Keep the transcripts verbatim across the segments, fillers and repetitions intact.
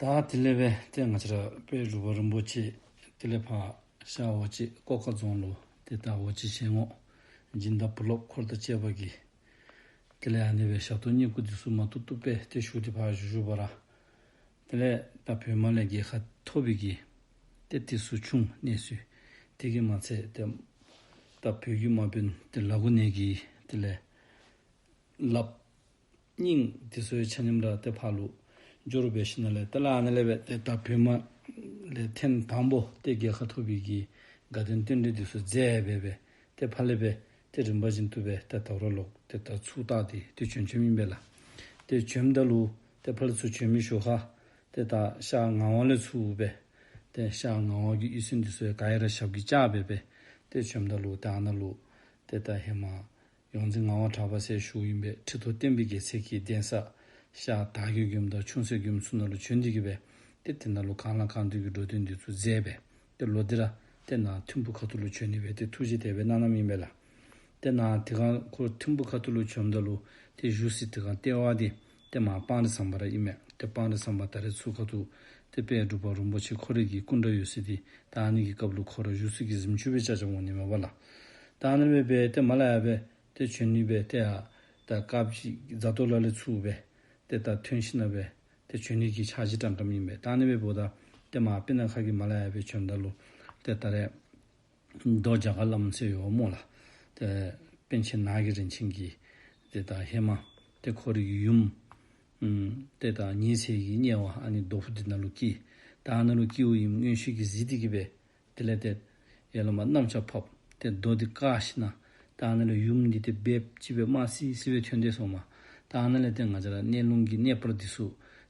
ད་དེ་ལས་སྦེ་ཏེ་ང་བཅས་ར་དཔལ་འབྲུག་པ་རིན་པོ་ཆེ་དེ་ལས་ཕར་ཤར་ཝ་ཅན་ཀོ་ཁ་རྫོང་ལུ་ཏེ་ད་ཝ་ཅན་ཆེན་མོ་སྦྱིན་བདག་བུ་སློབ་འཁོར་དང་བཅས་པ་གིས་དེ་ལས་ཨ་ནི་སྦེ་ཞབས་ཏོག་བསྙེན་བཀུར་འདི་ཚུ་མ་བཏུབ་བཏུབ་སྦེ་ཏེ་ཞུ་སྟེ་ཕར་བཞུགས་བཞུགས་པ་ར། དེ་ལས་ད་བོད་དམག་ལས་རྒྱལ་ཁ་ཐོབ་པའི་གི་ཏེ་དུས་ཚོད་བྱུང་གནས་ཚུལ་དེ་གིས་མ་ཚད་ཏེ་ད་བོད་ཀྱི་དམག་དཔོན་ཏེ་ལ་དགུ་ནས་ཀྱི་དེ་ལས་ལགཔ་སྙིང་དེ་ཚུ་ཡང་ཆ་མཉམ་ར་ཏེ་ཕར་ལུ་འབྱོར་འབད་ཞིནམ་ལས་ཏེ་ལ་ཨ་ནི་ལས་སྦེ་ཏེ་ད་བོད་དམག་ལས་ཐེངས་དང་པོ་ཏེ་རྒྱལ་ཁ་ཐོབ་པའི་གི་དགའ་སྟོན་རྟེན་འབྲེལ་དེ་ཚུ་མཛད་སྦེ་སྦེ་ཏེ་ཕར་ལས་སྦེ་ཏེ་རིམ་པ་བཞིན་དུ་སྦེ་ཏེ་ད་རུང་ལོག་ཏེ་ད་ཚུར་བལྟ་སྟེ་ཏེ་བྱོན་བྱོནམ་ཨིན་པས་ལགས། ཏེ་བྱོནམ་ད་ལུ་ཏེ་ཕར་ལས་ཚུར་བྱོན་མི་ཞོར་ཁར་ཏེ་ད་ཤར་ངག་དབང་ལས་ཚུར་སྦེ་ཏེ་ཤར་ངག་དབང་གི་གཡུས་ཚན་དེ་ཚུ་ཡང་ག་ར་ཞབས་ཀྱིས་བཅགས་སྦེ་སྦེ་ཏེ་བྱོནམ་ད་ལུ་ཏེ་ཨ་ནཱ་ལུ་ཏེ་ད་ཧེ་མ་ཡོངས་འཛིན་ངག་དབང་གྲགས་པ་ཟེར་ཞུཝ་ཨིན་པས། ཁྲི་ཐོག་བསྟན་པའི་རྒྱལ་མཚན་གྱི་གདན་ས་ཤར་དར་རྒྱས་མགོནམ་དང་ཆུང་སེ་མགོནམ་ཚུ་ནང་ལུ་བྱོན་ཏེ་གི་སྦེ་ཏེ་དེ་ནང་ལུ་གང་ལ་གང་འདུལ་གྱི་འགྲོ་དོན་འདི་ཚུ་མཛད་སྦེ་ཏེ་ལོག་སྟེ་ར་ཏེ་ནཱ་ཐིམ་ཕུག་ཁ་ཐུག་ལུ་བྱོན་ནི་སྦེ་ཏེ་ཐུགས་བཞེད་དེ་སྦེ་གནང་གནངམ་ཨིན་པས་ལགས། ཏེ་ནཱ་དེ་སྒང་ཁོ་ཐིམ་ཕུག་ཁ་ཐུག་ལུ་བྱོནམ་ད་ལུ་ཏེ་བཞུགས་ས་དེ་སྒང་ལྟེ་བ་འདི་ཏེ་མར་སྤང་རི་ཟམ་པ་ར་ཨིན་མས། ཏེ་སྤང་རི་ཟམ་པ་ད་རེས་ཚུར་ཁ་ཐུག་ཏེ་དཔལ་འབྲུག་པ་རིན་པོ་ཆེ་ཁོ་རའི་གི་སྐུ་འདྲ་ཡོད་ས་འདི་ད་ཨ་ནི་གི་སྐབས་ལུ་ཁོ་ར་བཞུགས་ས་གི་གཟིམ་ཅུང་སྦེ་བཅའ་བཅའ་འོང་ནི་མས་པ་ལགས། ད་ཨ་ནི་སྦེ་སྦེ་ཏེ་མར་ལས་ཡར་སྦེ་ཏེ་བྱོན་ནི་སྦེ་ཏེ་ཡར་ད་དཀར་སྦྱིས་རྫ་སྟོད་ལ་ལས་ཚུར་སྦེ་ཏེ་ད་ཐོན་ཞིནམ་སྦེ་ཏེ་བྱོན་ནི་གི་འཆར་གཞི་བཀྲམ་བཀྲམ་ཨིན་པས། ད་ཨ་ནི་སྦེ་འབདཝ་ད་ཏེ་མར་སྤུ་ན་ཁ་གི་མར་ལས་ཡར་སྦེ་བྱོནམ་ད་ལུ་ཏེ་ད་རེས་རྡོ་རྒྱ་གར་བླམ་ཟེར་ཡོད་སྨོ་ལགས། ཏེ་པཎ་ཆེན་ནགས་ཀྱི་རིན་ཆེན་གྱིས་ཏེ་ད་ཧེ་མ་ཏེ་ཁོ་རའི་གི་ཡུམ་ཨམ་ཏེ་ད་ཉི་ཚེ་གི་དམྱལ་བ་ཨ་ནི་རྡོ་ཕུག་འདི་ནང་ལུ་སྐྱེས། ད་ཨ་ནཱ་ལུ་སྐྱེཝ་ཨིནམ་མངོན་ཤེས་ཀྱིས་གཟིགས་ཏེ་གི་སྦེ་དེ་ལས་ཏེ་ཡར་ལས་མར་གནམ་ལྕགས་ཕབ་སྟེ་རྡོ་འདི་བཀག་ཞིནམ་ད་ཨ་ནཱ་ལས་ཡུམ་འདི་ཏེ་འབེབས་ཅིག་སྦེ་དམར་སི་སི་སྦེ་ཐོན་ཏེ་སོང་མས། ད་ཨ་ནཱ་ལས་ཏེ་ང་བཅས་ར་གནས་ལུང་གི་གནས་སྤར་འདི་ཚུ་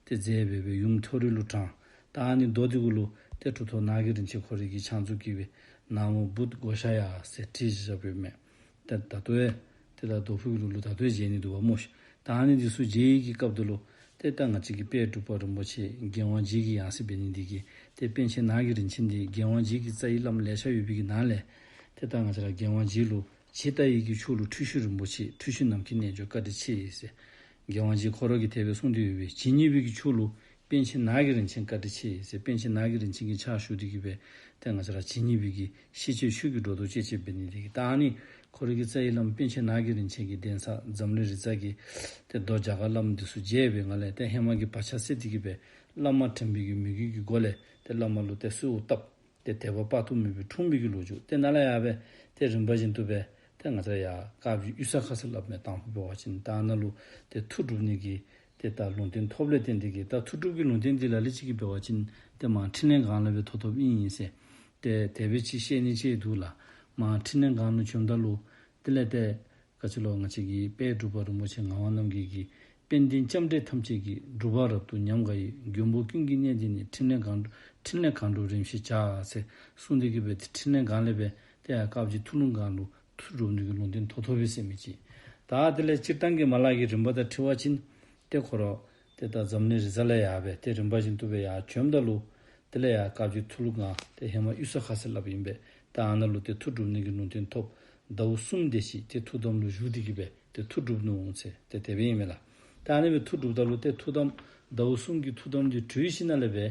ཏེ་མཛད་སྦེ་སྦེ་ཡུམ་མཐོ་རིས་ལུ་དྲངས། ད་ཨ་ནི་རྡོ་འདི་གུ་ལུ་ཏེ་གྲུབ་ཐོབ་ནགས་ཀྱི་རིན་ཆེན་ཁོ་རའི་གི་ཕྱག་མཛུབ་ཀྱིས་སྦེ་ན་མོ་བུདྡྷ་གྷོ་ཥ་ཡ་ཟེར་བྲིས་བཞག་སྦེ་མས། ཏེ་ད་ལྟོ་ཡང་ཏེ་ད་རྡོ་ཕུག་གི་ལུགས་ལུ་ད་ལྟོ་ཡང་མཇལ་ནི་འདུག་པ་སྨོ་ཤིག། ད་ཨ་ནི་འདི་ཚུ་མཇལ་བའི་གི་སྐབས་འདི་ལུ་ཏེ་ད་ང་བཅས་ཀྱི་དཔལ་འབྲུག་པ་རིན་པོ་ཆེ་རྒྱལ་དབང་རྗེ་གི་ཡང་སྲིད་འབད་ནི་འདི་གིས་ཏེ་པཎ་ཆེན་ནགས་ཀྱི་རིན་ཆེན་འདི་རྒྱལ་དབང་རྗེ་གི་རྩ་བའི་བླམ་ལེ་ཤ་ཡོད་པའི་གི་ནང་ལས་ཏེ་ད་ང་བཅས་ར་རྒྱལ་དབང་རྗེ་ལུ་ཇི་ལྟ་བའི་གི་ཕྱོགས་ལུ་འཁྲུལ་ཞིག་རིན་པོ་ཆེ་འཁྲུལ་ཞིག་ནམ་མཁའི་རྣལ་འབྱོར་བཀའ་དྲིན་ཆེ་ཟེར་རྒྱལ་དབང་རྗེ་ཁོ་ར་གིས་དེ་སྦེ་གསུངས་ཏེ་ཡོད་པས། ཇི་སྙེད་པའི་གི་ཕྱོགས་ལུ་པཎ་ཆེན་ནགས་ཀྱི་རིན་ཆེན་བཀའ་དྲིན་ཆེ་ཟེར་པཎ་ཆེན་ནགས་ཀྱི་རིན་ཆེན་གྱི་ཕྱག་ཞུ་སྟེ་གི་སྦེ་ཏེ་ང་བཅས་ར་ཇི་སྙེད་པའི་གི་ཤེས་བྱའི་ཆོས་ཀྱི་སྒྲོ་འདོགས་བཅད་བཅདཔ་འབད་ནི་འདི་གིས་ད་ཨ་ནི་ཁོ་རའི་གི་རྩ་བའི་བླམ་པཎ་ཆེན་ནགས་ཀྱི་རིན་ཆེན་གྱི་གདན་ས་འཛམ་གླིང་རི་རྩ་གི་ཏེ་རྡོ་རྒྱ་གར་བླམ་འདི་ཚུ་མཇལ་བའི་ངང་ལས་ཏེ་ཧེ་མ་གི་བག་ཆགས་སད་དེ་གི་སྦེ་བླ་མ་དྲན་པའི་གི་མོས་གུས་ཀྱི་སྒོ་ལས་ཏེ་བླ་མ་ལུ་ཏེ་གསོལཝ་བཏབ། ཏེ་དད་པ་དཔག་ཏུ་མེད་པའི་འཁྲུངས་པའི་གི་ལོ་རྒྱུས། ཏེ་ནཱ་ལས་ཡར་སྦེ་ཏེ་རིམ་པ་བཞིན་དུ་སྦེ་ཏེ་ང་བཅས་ཡར་དཀར་སྦྱིས་གཡུས་གསར་ཁ་ཟེར་སླབ་མས། དང་ཕུ་འབད་བ་ཅིན་ད་ནཱ་ལུ་ཏེ་མཐུ་སྒྲུབ་ནི་གི་ཏེ་ད་ལུང་བསྟན་ཐོབ་ལས་བརྟེན་ཏེ་གི་ད་མཐུ་སྒྲུབ་ཀྱི་ལུང་བསྟན་འདི་ལ་ལུ་ཅིག་གིས་འབད་བ་ཅིན་ཏེ་མར་འཕྲིན་ལས་སྒང་ལས་སྦེ་ཐོབ་ཐོབཔ་ཨིན་ཨིན་ཟེར་ཏེ་དེ་སྦེ་ཅིག་བཤད་ནི་ཅིག་འདུག་ལགས། མར་འཕྲིན་ལས་སྒང་ལུ་བྱོནམ་ད་ལུ་དེ་ལས་ཏེ་ག་ཅི་ལོ་ང་བཅས་ཀྱི་དཔལ་འབྲུག་པ་རིན་པོ་ཆེ་ངག་དབང་རྣམ་རྒྱལ་གྱིས་དཔལ་ལྡན་ལྕམ་དྲལ་ཐམས་ཅད་ཀྱིས། འབྲུག་པ་རབ་ཏུ་ཉམས་དགའ་ཡི། མགོན་པོ་ཀུན་གྱི་གནས་འདི་ནི། འཕྲིན་ལས་གང་འཕྲིན་ལས་གང་འགྲུབ་རིམ་བཞིན་བྱ། ཟེར་གསུངས་ཏེ་གི་སྦེ་ཏེ་འཕྲིན་ལས་སྒང་ལས་སྦེ་ཏེ་ཡར་དཀར་སྦྱིས་མཐུ་ལུང་སྒང་ལུ་མཐུ་སྒྲུབ་ནི་གི་ལུང་བསྟན་ཐོབ་ཐོབ་པས་ཟེར་མི་ཅིག། ད་དེ་ལས་སྤྱིར་བཏང་གི་མ་ལག་གི་རིམ་པ་དང་འཁྲིལ་བ་ཅིན་ཏེ་ཁོ་ར་ཏེ་ད་འཛམ་གླིང་རི་རྩ་ལས་ཡར་སྦེ་ཏེ་རིམ་པ་བཞིན་དུ་སྦེ་ཡར་བྱོནམ་ད་ལུ་དེ་ལས་ཡར་དཀར་སྦྱིས་མཐུ་ལུང་སྒང་ཏེ་ཧེ་མ་གཡུས་གསར་ཁ་ཟེར་སླབ་ཨིན་པས། ད་ཨ་ནཱ་ལུ་ཏེ་མཐུ་སྒྲུབ་ནི་གི་ལུང་བསྟན་ཐོབ། ཟླཝ་གསུམ་དེ་ཅིག་ཏེ་ཐུགས་དམ་ལུ་བཞུགས་ཏེ་གི་སྦེ་ཏེ་མཐུ་སྒྲུབ་ནུག་ཟེར་ཏེ་དེ་སྦེ་ཨིན་མས་ལགས། ད་ཨ་ནི་སྦེ་མཐུ་སྒྲུབ་ད་ལུ་ཏེ་ཐུགས་དམ་ཟླཝ་གསུམ་གྱི་ཐུགས་དམ་འདི་གྲོལ་ཞིནམ་ལས་སྦེ་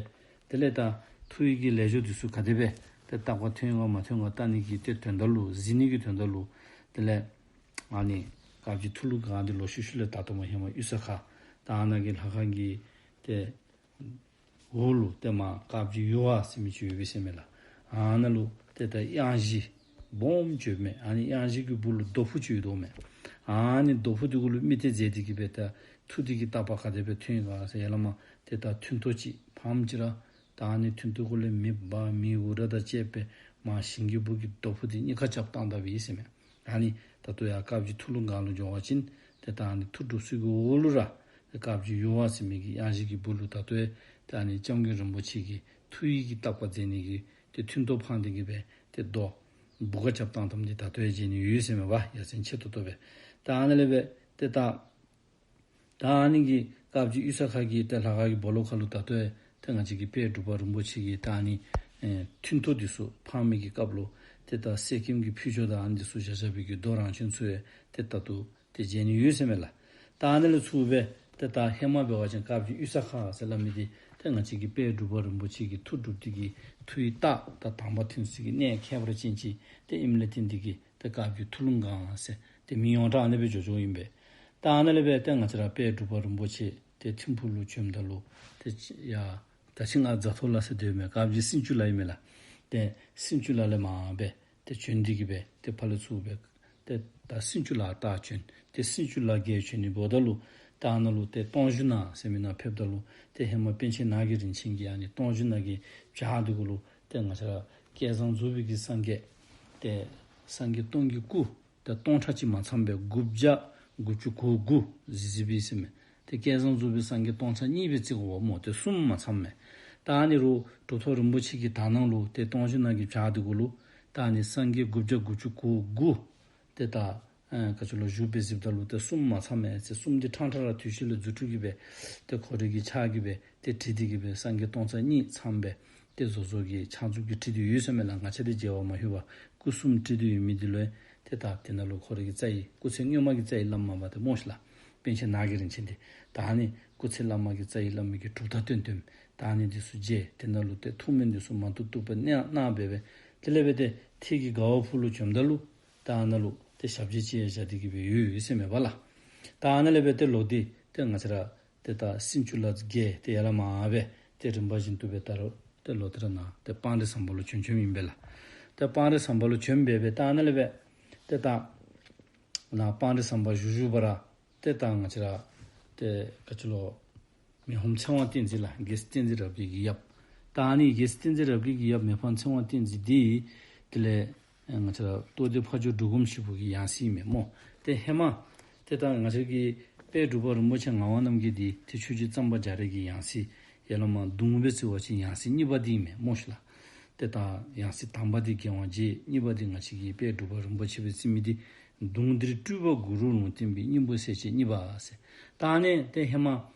དེ་ལས་ད་མཐུ་ཡི་གི་ལས་སྦྱོར་འདི་ཚུ་ག་དེ་སྦེ་ཏེ་བརྟག་པ་ཐོན་ཡོད་ག་མ་ཐོན་ག་བལྟ་ནི་གི་ཏེ་དོན་དག་ལུ་གཟིགས་ནི་གི་དོན་དག་ལུ་དེ་ལས་ཨ་ནི་དཀར་སྦྱིས་མཐུ་ལུང་སྒང་འདི་ལོག་ཤུལ་ཤུལ་ལས་ད་ལྟོ་མར་ཧེ་མ་གཡུས་གསར་ཁ་ད་ཨ་ནཱ་གི་ལྷ་ཁང་གི་ཏེ་འོག་ལུ་ཏེ་མར་དཀར་སྦྱིས་ཡུར་བ་ཟེར་མི་ཅིག་ཡོད་པས་ཟེར་མས་ལགས། ཨ་ནཱ་ལུ་ཏེ་ད་གཡང་གཞི་སྦོམ་ཅིག་ཡོད་མས། ཨ་ནི་གཡང་གཞི་གི་སྦུག་ལུ་རྡོ་ཕུག་ཅིག་ཡོད་དོ་མས། ཨ་ནི་རྡོ་ཕུག་འདི་གུ་ལུ་དམིགས་གཏད་མཛད་དེ་གི་སྦེ་ད་མཐུ་འདི་གི་བརྟག་པ་ག་དེ་སྦེ་ཐོན་ཡོད་ག་ཟེར་ཡར་ལས་མར་ཏེ་ད་ཐུན་གཏོར་ཅིག་ཕངམ་ཅིག་ར་ད་ཨ་ནི་ཐུན་གཏོར་གུ་ལས་མེ་འབར་མེ་འུར་ར་དང་བཅས་པའི་མར་ཞིང་གི་སྦུག་གི་རྡོ་ཕུག་འདི་གཉིས་ཀ་རྐྱབ་བཏང་ད་པས་ཟེར་མས། ཨ་ནི་ད་ལྟོ་ཡར་དཀར་སྦྱིས་མཐུ་ལུང་སྒང་ལུ་འགྱོ་བ་ཅིན་ཏེ་ད་ཨ་ནི་མཐུ་སྒྲུབ་ས་གི་འོག་ལུ་ར་ཏེ་དཀར་སྦྱིས་ཡུར་བ་ཟེར་མི་གི་གཡང་གཞི་གི་སྦུག་ལུ་ད་ལྟོ་ཡང་ཏེ་ཨ་ནི་སྐྱབས་མགོན་རིན་པོ་ཆེ་གིས་མཐུ་ཡི་གི་བརྟག་པ་མཛད་ནི་གི་ཏེ་ཐུན་གཏོར་འཕང་སྟེ་གི་སྦེ་ཏེ་རྡོ་སྦུག་ཁར་རྐྱབ་བཏང་བཏངམ་འདི་ད་ལྟོ་ཡང་མཇལ་ནི་ཡོད་ཟེར་མས་པ། ཡ་མཚན་ཆེ་ཏོག་ཏོ་སྦེ། ད་ཨ་ནི་ལས་སྦེ་ཏེ་ད་ད་ཨ་ནི་གི་དཀར་སྦྱིས་གཡུས་གསར་ཁ་གི་ཏེ་ལྷ་ཁང་གི་སྦོ་ལོགས་ཁ་ལུ་ད་ལྟོ་ཡང་ཏེ་ང་བཅས་ཀྱི་དཔལ་འབྲུག་པ་རིན་པོ་ཆེ་གིས་ད་ཨ་ནི་ཨེ་ཐུན་གཏོར་འདི་ཚུ་འཕང་མི་གི་སྐབས་ལུ་ཏེ་ད་གསེར་སྐྱེམས་ཀྱི་ཕུད་ཆོག་དང་ཨ་ནི་འདི་ཚུ་བཞག་བཞག་པའི་གི་རྡོ་རང་བྱོན་ཚུ་ཡང་ཏེ་ད་ལྟོ་ཏེ་མཇལ་ནི་ཡོད་ཟེར་མས་ལགས། ད་ཨ་ནི་ལས་ཚུར་སྦེ་ཏེ་ད་ཧེ་མ་འབད་བ་ཅིན་དཀར་སྦྱིས་གཡུས་གསར་ཁ་ཟེར་སླབ་མི་འདི་ཏེ་ ཏེ་ང་བཅས་ཀྱི་དཔལ་འབྲུག་པ་རིན་པོ་ཆེ་གི་ཐུགས་སྒྲུབ་སྟེ་གི་ཐུགས་ཡི་རྟགས་དང་དམ་པ་ཐོན་སའི་གི་གནས་ཁྱད་པར་ཅན་ཅིག་ཏེ་ཨིནམ་ལས་བརྟེན་ཏེ་གི་ཏེ་དཀར་སྦྱིས་ཐུགས་ལུང་སྒང་ཟེར་ཏེ་མིང་ཡོངས་གྲགས་ཨ་ནི་སྦེ་འགྱོ་འགྱོཝ་ཨིན་པས། ད་ཨ་ནཱ་ལས་སྦེ་ཏེ་ང་བཅས་ར་དཔལ་འབྲུག་པ་རིན་པོ་ཆེ་ཏེ་ཐིམ་ཕུག་ལུ་བྱོནམ་ད་ལུ་ཏེ་ཡ་ད་ཅི་ང་རྫ་ཐོག་ལ་ཟེར་སྡོད་མི་དཀར་སྦྱིས་སྲིན་ཆུ་ལ་ཨིན་མས་ལགས། ཏེ་སྲིན་ཆུ་ལ་ལས་མར་སྦེ་ཏེ་བྱོན་ཏེ་གི་སྦེ་ཏེ་ཕར་ལས་ཚུར་སྦེ་ཏེ་ད་སྲིན་ཆུ་ལ་ལྟ་བྱོན། ཏེ་སྲིན་ཆུ་ལ་བརྒལ་བྱོན་ནི་འབདཝ་ད་ལུ་ད་ཨ་ནཱ་ལུ་ཏེ་སྟོང་གཞོན་ནག་ཟེར་མི་ནང་ཕེབས་ད་ལུ་ཏེ་ཧེ་མ་པཎ་ཆེན་ནགས་ཀྱི་རིན་ཆེན་གྱིས་ཨ་ནི་སྟོང་གཞོན་ནག་གི་བྱག་འདི་གུ་ལུ་ཏེ་ང་བཅས་ར་བསྐལ་བཟང་རྫོགས་པའི་གི་སངས་རྒྱས་ཏེ་སངས་རྒྱས་སྟོང་གི་སྐུ་ཏེ་སྟོང་ཕྲག་གཅིག་མ་ཚངམ་སྦེ་དགུ་བརྒྱ་དགུ་བཅུ་གོ་དགུ་གཟིགས་གཟིགསཔ་ཨིན་ཟེར་མས། ཏེ་བསྐལ་བཟང་རྫོགས་པའི་སངས་རྒྱས་སྟོང་ཕྲག་གཉིས་སྦེ་བརྩི་དགོཔ་སྨོ། ཏེ་གསུམ་མ་ཚངམ་མས། ད་ཨ་ནི་རུང་གྲུབ་ཐོབ་རིན་པོ་ཆེ་གི་དག་སྣང་ལུ་ཏེ་སྟོང་གཞོན་ནག་གི་བྱག་འདི་གུ་ལུ་ད་ཨ་ནི་སངས་རྒྱས་དགུ་བརྒྱ་དགུ་བཅུ་གོ་དགུ་ཏེ་ད་ཨ་ག་ཅི་ལོ་བཞུགས་སྦེ་གཟིགསཔ་ད་ལུ་ཏེ་གསུམ་མ་ཚངམ་མས་ཟེར། གསུམ་འདི་ཕྲང་ཕྲང་ར་དུས་ཤིག་ལུ་རྫུ་འཕྲུལ་གྱིས་སྦེ་ཏེ་ཁོ་རའི་གི་ཕྱག་གིས་སྦེ་ཏེ་བྲིས་ཏེ་གི་སྦེ་སངས་རྒྱས་སྟོང་ཕྲག་གཉིས་ཚངམ་སྦེ་ཏེ་བཟོ་བཟོཝ་གི་ཕྱག་མཛུབ་ཀྱིས་བྲིས་ཏེ་ཡོད་ཟེར་མས་ལགས། ང་བཅས་འདི་མཇལ་བར་མ་ལྷོད་པར་སྐུ་གསུམ་བྲིས་ཏེ་ཡོད་མི་འདི་ལུ་ཏེ་ད་དེ་ནང་ལུ་ཁོ་རའི་གི་རྩ་བའི་སྐུ་ཚེ་སྔོན་མ་གི་རྩ་བའི་བླ་མ་མ་ཏེ་སྨོ་ཤིག་ལགས། པཎ་ཆེན་ནགས་ཀྱི་རིན་ཆེན་འདི། ད་ཨ་ནི་སྐུ་ཚེ་བླ་མ་གི་རྩ་བའི་བླ་མ་གི་གྲུབ་རྟགས་སྟོན་སྟོནམ་ད་ཨ་ནི་འདི་ཚུ་མཇལ། དེ་ནང་ལུ་ཏེ་ཐུགས་སྨོན་འདི་ཚུ་མ་ཐུབ་ཐུབ་སྦེ་གནང་གནང་སྦེ་སྦེ་དེ་ལས་སྦེ་ཏེ་ཐེད་ཀྱི་དགའ་བ་ཕུག་ལུ་བྱོནམ་ད་ལུ་ད་ཨ་ནཱ་ལུ་ཏེ་ཞབས་རྗེས་ཅིག་ཡང་བཞག་སྟེ་གི་སྦེ་ཡོད་ཡོད་ཟེར་མས་པ་ལགས། ད་ཨ་ནཱ་ལས་སྦེ་ཏེ་ལོག་སྟེ་ཏེ་ང་བཅས་ར་ཏེ་ད་སྲིན་ཆུ་ལ་བརྒལ་ཏེ་ཡར་ལས་མར་སྦེ་ཏེ་རིམ་པ་བཞིན་དུ་སྦེ་ད་རུང་ཏེ་ལོག་སྟེ་ར་ནཱ་ཏེ་སྤང་རི་ཟམ་པ་ལུ་བྱོན་བྱོནམ་ཨིན་པས་ལགས། ཏེ་སྤང་རི་ཟམ་པ་ལུ་བྱོན་སྦེ་སྦེ་ད་ཨ་ནཱ་ལས་སྦེ་ཏེ་ད་ནཱ་སྤང་རི་ཟམ་པ་བཞུགས་བཞུགས་པ་ར་ཏེ་ད་ང་བཅས་ར་ཏེ་ག་ཅི་ལོ་མི་ཕམ་ཚེ་དབང་བསྟན་འཛིན་ལགས། རྒྱལ་སྲས་བསྟན་འཛིན་རབ་རྒྱས་ཀྱི་ཡབ། ད་ཨ་ནི་རྒྱལ་སྲས་བསྟན་འཛིན་རབ་རྒྱས་ཀྱི་ཡབ་མི་ཕམ་ཚེ་དབང་བསྟན་འཛིན་འདི་དེ་ལས་ང་བཅས་ར་རྟོགས་ལྡན་ཕ་ཇོ་འབྲུག་སྒོམ་ཞིག་པོ་གི་ཡང་སྲིད་མས་སྨོ། ཏེ་ཧེ་མ་ཏེ་ད་ང་བཅས་ཀྱི་དཔལ་འབྲུག་པ་རིན་པོ་ཆེ་ངག་དབང་རྣམ་རྒྱལ་འདི་ཏེ་ཆོས་རྗེ་གཙང་པ་རྒྱ་རས་ཀྱི་ཡང་སྲིད་ཡ་ལ་མ་གདུང་སྦེ་བརྩི་བ་ཅིན་ཡང་སྲིད་གཉིས་པ་འདི་མས་སྨོ་ཤིག་ལགས། ཏེ་ད་ཡང་སྲིད་དང་པ་འདི་རྒྱལ་དབང་རྗེ། གཉིས་པ་འདི་ང་བཅས་ཀྱི་དཔལ་འབྲུག་པ་རིན་པོ་ཆེ་སྦེ་བརྩི་མི་འདི་གདུང་འདིར་སྤྲུལ་པ་གུ་རུ་ལུང་བསྟན་པའི་སྙིང་པོ་གསལ་བྱེད་གཉིས་པ་ཟེར། ད་ཨ་ནི་ཏེ་ཧེ་མ་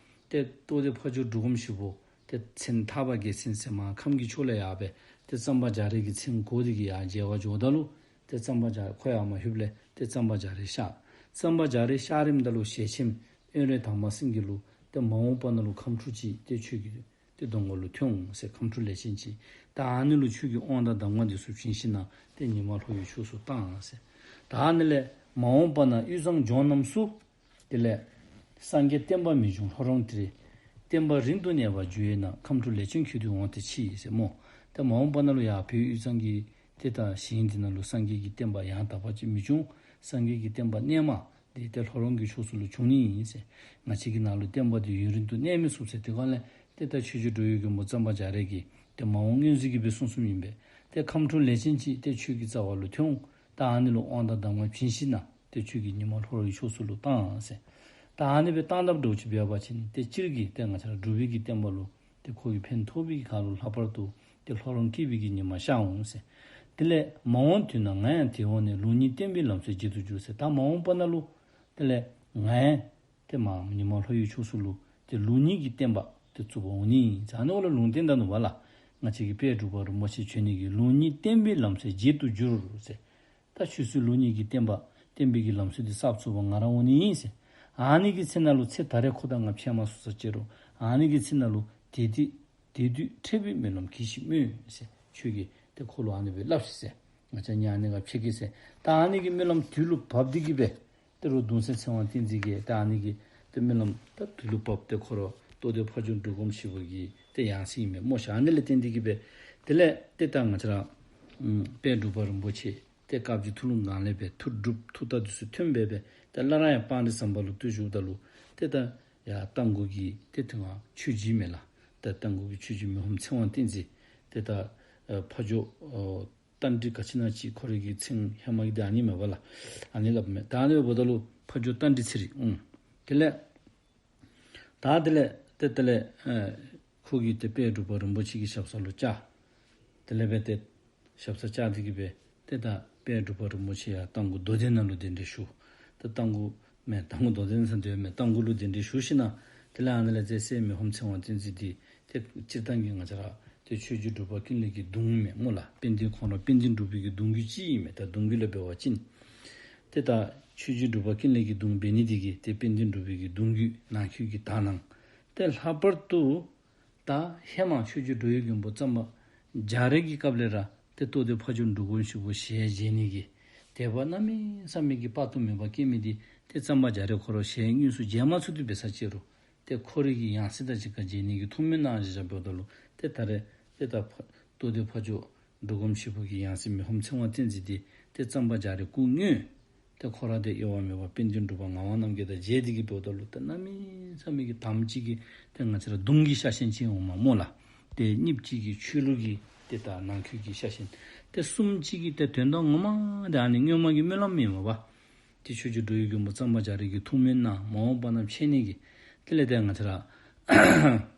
ཏེ་རྟོགས་ལྡན་ཕ་ཇོ་འབྲུག་སྒོམ་ཞིག་པོ་ཏེ་མཚན་ཐར་པ་རྒྱལ་མཚན་ཟེར་མར་ཁམས་ཀྱི་ཕྱོགས་ལས་ཡར་སྦེ་ཏེ་གཙང་པ་རྒྱ་རས་ཀྱི་མཚན་གོ་སྟེ་གི་ཡར་མཇལ་བར་འགྱོཝ་ད་ལུ་ཏེ་གཙང་པ་རྒྱ་ཁོ་ཡར་མ་ལྷོདཔ་ལས་ཏེ་གཙང་པ་རྒྱ་རས་གཤགས། གཙང་པ་རྒྱ་རས་གཤགས་རནམ་ད་ལུ་ཞལ་ཆེམས་དབོན་རས་དར་མ་སེང་གེ་ལུ་ཏེ་མ་འོངས་པ་ནང་ལུ་ཁམས་ཕྲུག་ཅིག་ཏེ་ཁྱོད་ཀྱི་ཏེ་གདོང་ཁ་ལུ་ཐོན་འོང་ཟེར། ཁམས་ཕྲུག་ལས་ཅན་ཅིག། ད་ཨ་ནི་ལུ་ཁྱོད་ཀྱིས་དབང་དང་གདམས་ངག་འདི་ཚུ་བྱིན་ཞིནམ་ལས་ཏེ་ཉི་མ་ལྷོ་ཡི་ཕྱོགས་སུ་བཏང་ཟེར། ད་ཨ་ནི་ལས་མ་འོངས་པ་ན་དབུས་གཙང་ལྗོངས་རྣམས་སུ་དེ་ལས་སངས་རྒྱས་བསྟན་པ་མི་འབྱུང་ལྷོ་རོང་དེར། བསྟན་པ་རིང་དུ་གནས་པར་འགྱུར་བས་ན། ཁམས་ཕྲུག་ལས་ཅན་ཁྱོད་འདི་འོང་སྟེ་མཆི་ཟེར་སྨོ། ཏེ་མ་འོངས་པ་ནང་ལུ་ཡར་བོད་དབུས་གཙང་གི་ཏེ་ད་ཞིང་འདི་ནང་ལུ་སངས་རྒྱས་ཀྱི་བསྟན་པ་ཡང་དག་པ་ཅིག་མི་འབྱུང་། སངས་རྒྱས་ཀྱི་བསྟན་པ་རྣལ་མ་འདི་ཏེ་ལྷོ་རོང་གི་ཕྱོགས་སུ་ལུ་འབྱུང་ནི་ཨིན་ཟེར། ང་བཅས་ཀྱི་ནང་ལུ་བསྟན་པ་འདི་ཡུན་རིང་དུ་གནས་མི་ཚུགས་ཟེར། དེ་སྒང་ལས་ཏེ་ད་ཆོས་རྗེ་འགྲོ་བའི་མགོན་པོ་གཙང་པ་རྒྱ་རས་ཀྱིས་ཏེ་མ་འོངས་མངོན་གཟིགས་ཀྱིས་སྦེ་གསུངས་གསུངསམ་ཨིན་པས། ཏེ་ཁམས་ཕྲུག་ལས་ཅན་ཅིག་ཏེ་ཁྱོད་ཀྱི་རྩ་བ་ལུ་ཐོན་འོང་། ད་ཨ་ནི་ལུ་དབང་དང་གདམས་ངག་བྱིན་ཞིནམ་ལས་ཏེ་ཁྱོད་ཀྱིས་ཉི་མ་ལྷོ་རོང་གི་ཕྱོགས་སུ་ལུ་བཏང་ཟེར། ད་ཨ་ནི་སྦེ་བཏང་དཔ་འདྲཝ་ཅིག་འབད་བ་ཅིན་ཏེ་སྤྱིར་གྱིས་ཏེ་ང་བཅས་ར་འབྲུག་པའི་གི་བསྟན་པ་ལུ་ཏེ་ཁོ་གིས་ཕན་ཐོགས་པའི་གི་ཁར་ལུ་ལྷག་པར་དུ་ཏེ་ལྷོ་རོང་སྐྱིད་པའི་གི་ཉི་མ་ཤར་འོང་ཟེར། དེ་ལས་མ་འོངས་དུས་ན་ང་ཡང་དེར་འོངས་ནས། ལུགས་གཉིས་བསྟན་པའི་ལམ་སྲོལ་འབྱེད་དུ་འགྱུར་ཟེར། ད་མ་འོངས་པ་ནང་ལུ་དེ་ལས་ང་ཡང་ཏེ་མར་ཉི་མ་ལྷོ་ཡི་ཕྱོགས་སུ་ལུ་ཏེ་ལུགས་གཉིས་ཀྱི་བསྟན་པ་ཏེ་བཙུགས་པར་འོང་ནི་ཨིན་ཟེར། ཨ་ནི་འོག་ལུ་ལུང་བསྟན་ད་ནུག་པ་ལགས། ང་བཅས་ཀྱི་དཔལ་འབྲུག་པ་རིན་པོ་ཆེ་བྱོན་ནི་གི་ལུགས་གཉིས་བསྟན་པའི་ལམ་སྲོལ་འབྱེད་དུ་འགྱུར་ཟེར། ད་ཆོས་སྲིད་ལུགས་གཉིས་ཀྱི་བསྟན་པ་བསྟན་པའི་གི་ལམ་སྲོལ་འདི་གསར་བཙུགས་པར་ང་ར་འོང་ནི་ཨིན་ཟེར། ཨ་ནི་གི་ཚེ་ན་ལུ་ཚེ་ད་རེས་ཁོ་དང་ང་ཕྱད་མ་ཚུགས་ས་ཅི་རུང་ཨ་ནི་གི་ཚེ་ན་ལུ་དེ་དུས་དེ་དུས་འཕྲད་པའི་སྨོན་ལམ་གྱིས་ཤིག་སྨོ་ཟེར། ཁྱོད་ཀྱིས་ཏེ་ཁོ་ལུ་ཨ་ནི་སྦེ་སླབ་ཤིག་ཟེར། ང་བཅས་གཉིས་ཨ་ནི་ཁར་ཕྱད་གེ་ཟེར། ད་ཨ་ནི་གི་སྨོན་ལམ་དུས་ལུ་བབས་ཏེ་གི་སྦེ་ཏེ་རུང་གདུང་སྲས་ཚེ་དབང་བསྟན་འཛིན་གྱིས་ད་ཨ་ནི་གི་ཏེ་སྨོན་ལམ་ད་དུས་ལུ་བབས་ཏེ་ཁོ་ར་རྟོགས་ལྡན་ཕ་ཇོ་འབྲུག་སྒོམ་ཞིག་པོ་གི་ཏེ་ཡང་སྲིད་ཨིན་མས་སྨོ་ཤིག། ཨ་ནི་ལས་བརྟེན་ཏེ་གི་སྦེ་དེ་ལས་ཏེ་ད་ང་བཅས་ར་ཨམ་དཔལ་འབྲུག་པ་རིན་པོ་ཆེ་ཏེ་དཀར་སྦྱིས་ཐུགས་ལུང་སྒང་ལས་སྦེ་ཐུགས་སྒྲུབ་ཐུགས་རྟགས་འདི་ཚུ་ཐོན་སྦེ་སྦེ་ཏེ་སླར་ཡང་སྤང་རི་ཟམ་པ་ལུ་སྡོད་བཞུགསཔ་ད་ལུ་ཏེ་ད་ཡར་རྟ་མགོ་གི་ཏེ་དེ་སྒང་ཆོས་རྗེ་མས་ལགས། ཏེ་རྟ་མགོ་གི་ཆོས་རྗེ་མི་ཕམ་ཚེ་དབང་བསྟན་འཛིན་ཏེ་ད་ཨ་ཕ་ཇོ་ཨོ་རྟ་མགྲིན་ག་ཅི་ཨིན་ན་ཅིག་ཁོ་རའི་གི་མཚན་ཧེ་མ་གི་འདི་ཨ་ནི་མས་པ་ལགས། ཨ་ནི་སླབ་མས། ད་ཨ་ནི་འབདཝ་ད་ལུ་ཕ་ཇོ་རྟ་མགྲིན་ཚེ་རིང་ཨུམ་དེ་ལས་ད་དེ་ལས་ཏེ་དེ་ལས་ཨ་ཁོ་གིས་ཏེ་དཔལ་འབྲུག་པ་རིན་པོ་ཆེ་གི་ཞབས་ས་ལུ་བཅར། དེ་ལས་སྦེ་ཏེ་ཞབས་སར་བཅར་ཏེ་གི་སྦེ་ཏེ་ད་དཔལ་འབྲུག་པ་རིན་པོ་ཆེ་ཡར་རྟ་མགོ་རྡོ་གདན་ནང་ལུ་གདན་འདྲེན་ཞུ། ཏེ་རྟ་མགོ་མེན་རྟ་མགོ་རྡོ་གདན་ཟེར་སྡོད་མི་རྟ་མགོ་ལུ་གདན་འདྲེན་ཞུ་ཞིནམ་ལས་དེ་ལས་ཨ་ནཱ་ལས་རྩེ་སེ་མི་ཕམ་ཚེ་དབང་བསྟན་འཛིན་འདི་ཏེ་སྤྱིར་བཏང་གི་ང་བཅས་ར་ཏེ་ཆོས་རྗེ་འབྲུག་པ་ཀུན་ལེགས་ཀྱི་གདུང་མས་སྨོ་ལགས། དཔལ་ལྡན་ཁོང་ར་དཔལ་ལྡན་འབྲུག་པའི་གི་གདུང་བརྒྱུད་ཅིག་ཨིན་མས། ད་གདུང་བརྒྱུད་ལས་འབད་བ་ཅིན་ཏེ་ད་ཆོས་རྗེ་འབྲུག་པ་ཀུན་ལེགས་ཀྱི་གདུང་འབད་ནི་འདི་གིས་ཏེ་དཔལ་ལྡན་འབྲུག་པའི་གི་གདུང་བརྒྱུད་ནང་ཁུལ་གྱི་དག་སྣང་ཏེ་ལྷག་པར་དུ་ ད་ཧེ་མ་ཆོས་རྗེ་འགྲོ་བའི་མགོན་པོ་གཙང་པ་རྒྱ་རས་ཀྱི་སྐབས་ལས་ར་ཏེ་ཏོ་ཏེ་ཕ་ཇོ་འབྲུག་སྒོམ་ཞིག་པོ་ཞལ་མཇལ་ནི་གི་དད་པ་གནམ་མེད་ས་མེད་ཀྱི་དཔག་ཏུ་མེད་པ་སྐྱེས་མི་འདི་ཏེ་གཙང་པ་རྒྱ་རས་ཁོ་ར་ཞལ་དངོས་སུ་མཇལ་མ་ཚུགས་ཏེ་འབད་ས་ཅིག་རུང་ཏེ་ཁོ་རའི་གི་ཡང་སྲིད་དང་གཅིག་ཁར་མཇལ་ནི་གི་ཐུགས་སྨོན་གནང་བཞག་བཞགཔ་ད་ལུ་ཏེ་ད་རེས་ཏེ་ད་ཕ་ཏོ་ཏེ་ཕ་ཇོ་འབྲུག་སྒོམ་ཞིག་པོ་གི་ཡང་སྲིད་མི་ཕམ་ཚེ་དབང་བསྟན་འཛིན་འདི་ཏེ་གཙང་པ་རྒྱ་རས་སྐུ་དངོས་ཏེ་ཁོ་ར་ཏེ་གཡོ་བ་མེད་པ་དཔལ་ལྡན་འབྲུག་པ་ངག་དབང་རྣམ་རྒྱལ་དང་མཇལ་ཏེ་གི་འབདཝ་ད་ལུ་ཏེ་གནམ་མེད་ས་མེད་ཀྱི་དམ་ཅིག་གི་ཏེ་ང་བཅས་ར་གདུང་གི་ཤ་ཞེན་ཅིག་འོང་མས་སྨོ་ལགས། ཏེ་གཉིས་ཅིག་གི་ཆོས་ལུགས་ཀྱི་ཏེ་ད་ནང་ཁུལ་གྱི་ཤ་ཞེན། ཏེ་གསུམ་ཅིག་གི་ཏེ་དོན་དག་ངོ་མ་ཏེ་ཨ་ནི་སྔོན་མ་གི་སྨོན་ལམ་ཨིན་མས་པ། ཏེ་ཆོས་རྗེ་འགྲོ་བའི་མགོན་པོ་གཙང་པ་རྒྱ་རས་ཀྱི་ཐུགས་སྨོན་གནང་མ་འོངས་པ་ན་འཕྱད་ནི་གི་དེ་ལས་ཏེ་ང་བཅས་ར་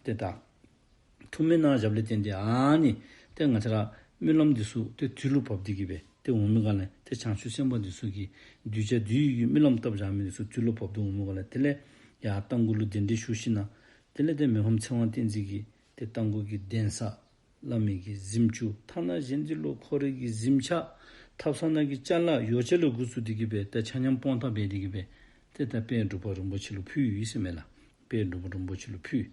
ཏེ་ད་ཐུགས་སྨོན་གནང་བཞགཔ་ལས་བརྟེན་ཏེ་ཨ་ནི་ཏེ་ང་བཅས་ར་སྨོན་ལམ་འདི་ཚུ་ཏེ་དུས་ལུ་བབས་ཏེ་གི་སྦེ་ཏེ་འོང་མི་ག་ལས་ཏེ་བྱང་ཆུབ་སེམས་དཔའ་འདི་ཚུ་གིས་གདུལ་བྱ་འདི་ཡི་སྨོན་ལམ་བཏབ་བཞག་མི་འདི་ཚུ་དུས་ལུ་བབས་ཏེ་འོང་མི་ག་ལས་དེ་ལས་ཡར་རྟ་མགོ་ལུ་གདན་འདྲེན་ཞུ་ཞིནམ་ལས་དེ་ལས་ཏེ་མི་ཕམ་ཚེ་དབང་བསྟན་འཛིན་གྱི་ཏེ་རྟ་མགོ་གི་གདན་ས་བླ་མའི་གི་གཟིམ་ཅུང་ཐ་ན་གཞན་འདི་ལུ་ཁོ་རའི་གི་གཟིམ་ཆས་ཐབ་ཚང་ནང་གི་ཅ་ལ་ཡོ་བྱད་ལས་འགོ་བཙུགས་ཏེ་གི་སྦེ་ཏེ་ཆ་མཉམ་སྤོང་ཐངས་འབད་དེ་གི་སྦེ་ཏེ་ད་དཔལ་འབྲུག་པ་རིན་པོ་ཆེ་ལུ་ཕུལ་ཡི་ཟེར་མས་ལགས། དཔལ་འབྲུག་པ་རིན་པོ་ཆེ་ལུ་ཕུལ།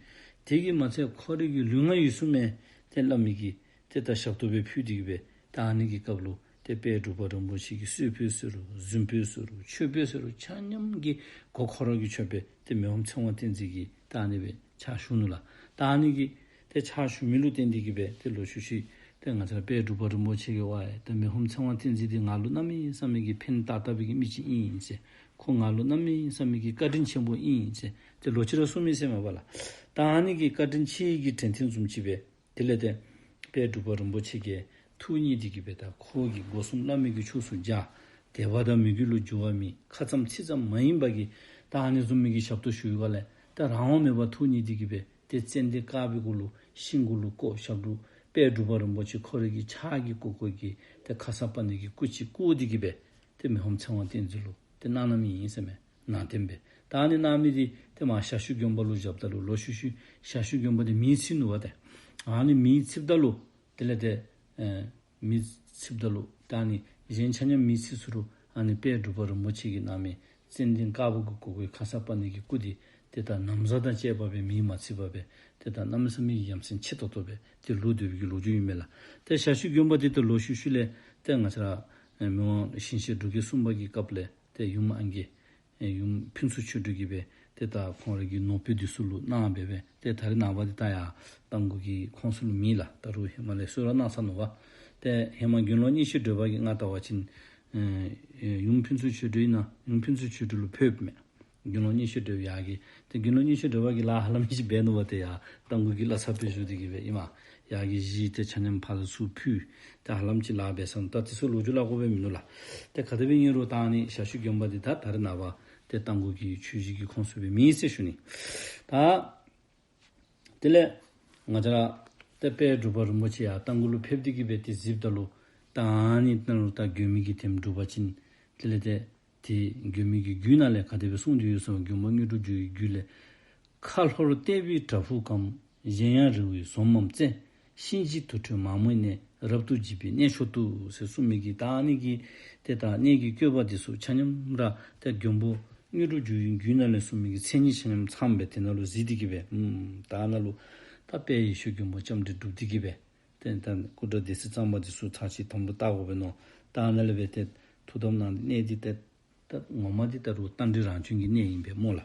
དེ་གིས་མ་ཚད་ཁོ་རའི་གི་ལུས་ངག་ཡིད་གསུམ་མས་ཏེ་བླ་མའི་གི་ཏེ་ད་ཞབས་ཏོག་སྦེ་ཕུལ་ཏེ་གི་སྦེ་ད་ཨ་ནི་གི་སྐབས་ལུ་ཏེ་དཔལ་འབྲུག་པ་རིན་པོ་ཆེ་གི་གསོལ་ཕུད་ཟེར་རུང་གཟིམ་ཕུད་ཟེར་རུང་མཆོད་པ་ཟེར་རུང་ཆ་མཉམ་གྱི་གོ་ཁོ་ར་གིས་ཆོད་པས། ཏེ་མི་ཕམ་ཚེ་དབང་བསྟན་འཛིན་གྱིས་ད་ཨ་ནི་སྦེ་ཕྱག་ཞུ་ནུག་ལགས། ད་ཨ་ནི་གི་ཏེ་ཕྱག་ཞུ་མི་ལུ་བརྟེན་ཏེ་གི་སྦེ་ཏེ་ལོག་ཤུལ་ཤུལ་ཏེ་ང་བཅས་ར་དཔལ་འབྲུག་པ་རིན་པོ་ཆེ་གིས་ཝའེ་ད་མི་ཕམ་ཚེ་དབང་བསྟན་འཛིན་འདི་ང་ལུ་གནམ་མེད་ས་མེད་ཀྱི་ཕན་བཏགས་བཏགས་པའི་གི་མི་ཅིག་ཨིན་ཟེར། ཁོ་ང་ལུ་གནམ་མེད་ས་མེད་ཀྱི་བཀའ་དྲིན་ཆེན་པོ་ཨིན་ཟེར་ཏེ་ལོག་ཅི་ར་གསུངས་མི་ཟེར་མས་པ་ལགས། ད་ཨ་ནི་གི་བཀའ་དྲིན་ཆེ་གི་དྲན་རྟེན་བཟུམ་ཅིག་སྦེ་དེ་ལས་ཏེ་དཔལ་འབྲུག་པ་རིན་པོ་ཆེ་གིས་ཐུགས་མཉེས་ཏེ་གི་སྦེ་ད་ཁོ་གི་སྒོ་གསུམ་བླ་མའི་གི་ཕྱོགས་སུ་སྦྱར། དད་པ་དང་མོས་གུས་ལུ་འགྱུར་བ་མེད། ཁ་ཙམ་ཚིག་ཙམ་མ་ཡིན་པ་གི་ད་ཨ་ནི་བཟུམ་མའི་གི་ཞབས་ཏོག་ཞུ་ཡི་ག་ལས་ད་རང་དབང་མེད་པར་ཐུགས་མཉེས་ཏེ་གི་སྦེ་ཏེ་ཙན་དན་དཀར་པོའི་གུ་ལུ་ཤིང་གུ་ལུ་བརྐོ་ཞབས་དྲུང་དཔལ་འབྲུག་པ་རིན་པོ་ཆེ་ཁོ་རའི་གི་ཕྱག་གིས་བརྐོ་བརྐོ་གི་ཏེ་ཁརྶ་པཱ་ཎི་གི་སྐུ་ཅིག་བརྐོ་སྟེ་གི་སྦེ་ཏེ་མི་ཕམ་ཚེ་དབང་བསྟན་འཛིན་ལུ་ཏེ་གནང་གནངམ་ཨིན་ཟེར་མས། ནང་རྟེན་སྦེ། ད་ཨ་ནི་གནང་མི་འདི་ཏེ་མར་ཞ་ཞུ་དགོན་པ་ལུ་བཞགཔ་ད་ལུ་ལོག་ཤུལ་ཤུལ་ཞ་ཞུ་དགོན་པ་འདི་མེས་ཚིག་ནུག་པ་ཏེ། ཨ་ནི་མེས་ཚིགཔ་ད་ལུ་དེ་ལས་ཏེ་ཨེ་མེས་ཚིགཔ་ད་ལུ་ད་ཨ་ནི་གཞན་ཆ་མཉམ་མེས་ཚིག་སོ་རུང་ཨ་ནི་དཔལ་འབྲུག་པ་རིན་པོ་ཆེ་གིས་གནང་མི་ཙན་དན་དཀར་པོ་གིས་བརྐོ་བརྐོ་བའི་ཁརྶ་པཱ་ཎི་གི་སྐུ་འདི་ཏེ་ད་ན་བཟའ་དང་བཅས་པ་སྦེ་མེས་མ་ཚིག་པར་སྦེ་ཏེ་ད་གནམ་མེད་ས་མེད་ཀྱི་ཡ་མཚན་ཆེ་ཏོག་ཏོ་སྦེ་ཏེ་ལུས་སྡོད་པའི་གི་ལོ་རྒྱུས་ཨིན་མས་ལགས། ཏེ་ཞ་ཞུ་དགོན་པ་འདི་ཏེ་ལོག་ཤུལ་ཤུལ་ལས་ཏེ་ང་བཅས་ར་ཨེ་མི་དབང་ཞིང་གཤེགས་འབྲུག་རྒྱལ་གསུམ་པ་གི་སྐབས་ལས་ཏེ་ཡུམ་ཨང་རྒས་ཨེ་ཡུམ་ཕུན་ཚོགས་ཆོས་སྒྲོན་གྱིས་སྦེ་ཏེ་ད་ཁོང་རའི་གི་ནོར་བུ་འདི་ཚུ་ལུ་གནང་སྦེ་སྦེ་ཏེ་ད་རེས་ནངས་པ་འདི་ད་ཡར་རྟ་མགོ་གི་ཁོངས་སུ་ལུ་མེད་ལགས། ད་རུང་ཧེ་མ་ལས་གསོལ་རས་གནང་ཚར་ནུག་པ། ཏེ་ཧེ་མ་དགེ་སློང་མཉེས་བྱེད་སྒྲོལ་མ་གིས་ང་བལྟ་བ་ཅིན་ཨེ་ཨེ་ཡུམ་ཕུན་ཚོགས་ཆོས་སྒྲོན་ཨིན་ན་ཡུམ་ཕུན་ཚོགས་ཆོས་སྒྲོན་ལུ་ཕེབས་མས། དགེ་སློང་མཉེས་བྱེད་སྒྲོལ་མ་ཡར་གྱི་ཏེ་དགེ་སློང་མཉེས་བྱེད་སྒྲོལ་མ་གིས་ལཱ་ཧ་ལམ་ཅིག་འབད་ནུག་པ། ཏེ་ཡར་རྟ་མགོ་གི་བླ་གཟའ་སྦེ་བཞུགས་ཏེ་གི་སྦེ་ཨིན་མས། ཡར་གྱི་གཞི་ཏེ་ཆ་མཉམ་ཕར་ཚུར་ཕུལ། ཏེ་ཧ་ལམ་ཅིག་ལཱ་འབད་ས་ནུག། ད་དེ་ཚུ་ལོ་རྒྱུས་སླབ་དགོ་པའི་མིན་ནུག་ལགས། ཏེ་ག་དེ་སྦེ་ཨིན་རུང་ད་ཨ་ནི་ཞ་ཞུ་དགོན་པ་འདི་ད་ད་རེས་ནངས་པ་ཏེ་རྟ་མགོ་གི་ཆོས་གཞིས་ཀྱི་ཁོངས་སུ་སྦེ་མེད་ཟེར་ཞུ་ནི། ད་དེ་ལས་ང་བཅས་ར་ཏེ་དཔལ་འབྲུག་པ་རིན་པོ་ཆེ་ཡར་རྟ་མགོ་ལུ་ཕེབས་ཏེ་གི་སྦེ་ཏེ་གཟིགསཔ་ད་ལུ་ད་ཨ་ནི་ནང་ལུ་ད་མགོན་པོའི་གི་དེམ་སྒྲུབ་པ་ཅིན་དེ་ལས་ཏེ་ཏེ་མགོན་པོའི་གི་རྒྱུད་ནང་ལས་ག་དེ་སྦེ་གསུངས་ཏེ་ཡོད་ཟེར་བ་མགོན་པོ་དངོས་གྲུབ་འབྱུང་བའི་རྒྱུད་ལས། ཁ་ལྷོར་ལྟེ་བའི་བྲག་ཕུག་གམ། གཞན་ཡང་རི་བོའི་ཟོམ་མམ་རྩེ། གཤིན་རྗེའི་དུར་ཁྲོད་མ་མོའི་གནས། རབ་ཏུ་འཇིགས་པའི་གནས་མཆོག་ཏུ། ཟེར་གསུངས་མི་གི་ད་ཨ་ནི་གི་ཏེ་ད་གནས་ཀྱི་བཀོད་པ་འདི་ཚུ་ཆ་མཉམ་ར་ཏེ་མགོན་པོ་དངོས་གྲུབ་འབྱུང་བའི་རྒྱུད་ནང་ལས་གསུངས་མི་གི་མཚན་ཉིད་ཆ་མཉམ་ཚངམ་སྦེ་དེ་ནང་ལུ་གཟིགས་ཏེ་གི་སྦེ་ཨུམ་ད་ནཱ་ལུ་ད་དཔལ་ཡེ་ཤེས་མགོན་པོ་ལྕམ་དྲལ་སྒྲུབ་སྟེ་གི་སྦེ་ཏེ་ད་སྐུ་འདྲ་སྡེ་སྲིད་གཙང་པ་འདི་ཚུ་ཚར་གཅིག་དམ་ལུ་བཏགས་དགོ་པས་མནོ། ད་ནཱ་ལས་སྦེ་ཏེ་ཐུགས་དམ་གནང་གནས་འདི་ཏེ་ད་ངོ་མ་འདི་ད་རུང་རྟ་མགྲིན་རང་བྱོན་གྱི་གནས་ཨིན་པས་སྨོ་ལགས།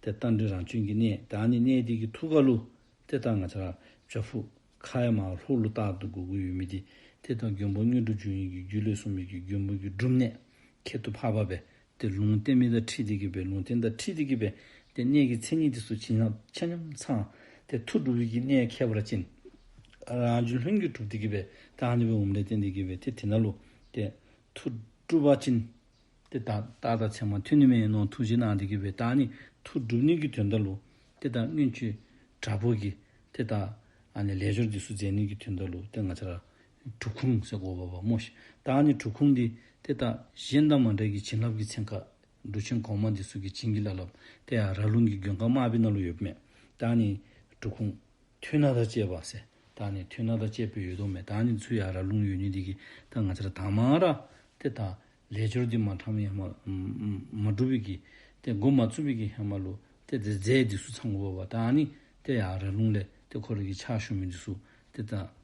ཏེ་རྟ་མགྲིན་རང་བྱོན་གྱི་གནས་ད་ཨ་ནི་གནས་འདི་གི་ཐུགས་ཀ་ལུ་ཏེ་ད་ང་བཅས་ར་བྲག་ཕུག་ཁ་ཡར་མར་ལྷོ་ལུ་ལྟ་སྟེ་དགོ་དགོ་ཡོད་མི་འདི་ཏེ་ད་མགོན་པོ་དངོས་གྲུབ་འབྱུང་བའི་གི་རྒྱུད་ལས་གསུངས་མི་གི་མགོན་པོ་གི་སྒྲུབ་གནས་ཁྱད་དུ་འཕགས་པ་སྦེ་ཏེ་ལུང་བསྟན་མི་དང་འཁྲིལ་ཏེ་གི་སྦེ་ལུང་བསྟན་དང་འཁྲིལ་ཏེ་གི་སྦེ་ཏེ་གནས་ཀྱི་མཚན་ཉིད་འདི་ཚུ་ཆ་མཉམ་ཆ་མཉམ་ཚང་། ཏེ་མཐུ་སྒྲུབ་པའི་གི་གནས་ཁྱད་པར་ཅན་རང་བྱུང་ལྷུན་གྱིས་གྲུབ་སྟེ་གི་སྦེ་ད་ཨ་ནི་སྦེ་འོངམ་ལས་བརྟེན་ཏེ་གི་སྦེ་ཏེ་དེ་ནང་ལུ་ཏེ་མཐུ་སྒྲུབ་པ་ཅིན་ཏེ་ད་རྟགས་དང་མཚན་མ་ཐོན་ནི་མས་མནོ་ཐུགས་རྗེ་གནང་སྟེ་གི་སྦེ་ད་ཨ་ནི་མཐུ་སྒྲུབ་ནི་གི་དོན་དག་ལུ་ཏེ་ད་མངོན་སྤྱོད་དྲག་པོ་གི་ཏེ་ད་ཨ་ནི་ལས་སྦྱོར་འདི་ཚུ་མཛད་ནི་གི་དོན་དག་ལུ་ཏེ་ང་བཅས་ར་འབྲུབ་ཁུང་ཟེར་གོ་བ་བ་སྨོ་ཤིག། ད་ཨ་ནི་འབྲུབ་ཁུང་འདི་ཏེ་ད་གཞན་དང་མ་འདྲ་གི་བྱིན་རླབས་ཀྱི་ཚན་ཁ་འབྲུག་ཆེན་གོང་མ་འདི་ཚུ་གི་བྱིན་གྱིས་བརླབས་བརླབས་ཏེ་ཡར་ར་ལུང་གི་མགོན་ཁང་དམར་པོའི་ནང་ལུ་ཡོདཔ་མས། ད་ཨ་ནི་འབྲུབ་ཁུང་ཐོད་ནག་དང་བཅས་པ་ཟེར། ད་ཨ་ནི་ཐོད་ནག་དང་བཅས་པའི་ཡོད་དོ་མས། ད་ཨ་ནི་ཚུ་ཡར་ར་ལུང་ཡོད་ནི་འདི་གིས་ད་ང་བཅས་ར་དང་མ་ར་ཏེ་ད་ལས་སྦྱོར་འདི་མ་ཐམ་ཡང་མ་མ་མ་སྒྲུབ་པའི་གི་ཏེ་འགོ་མ་བཙུགས་པའི་གི་ཧེ་མ་ལུ་ཏེ་ཏེ་རྫས་འདི་ཚུ་ཚང་དགོ་པ། ད་ཨ་ནི་ཏེ་ཡར་ར་ལུང་ལས་ ཏེ་ཁོ་ར་གི་ཕྱག་ཞུ་མི་འདི་ཚུ་ཏེ་ད་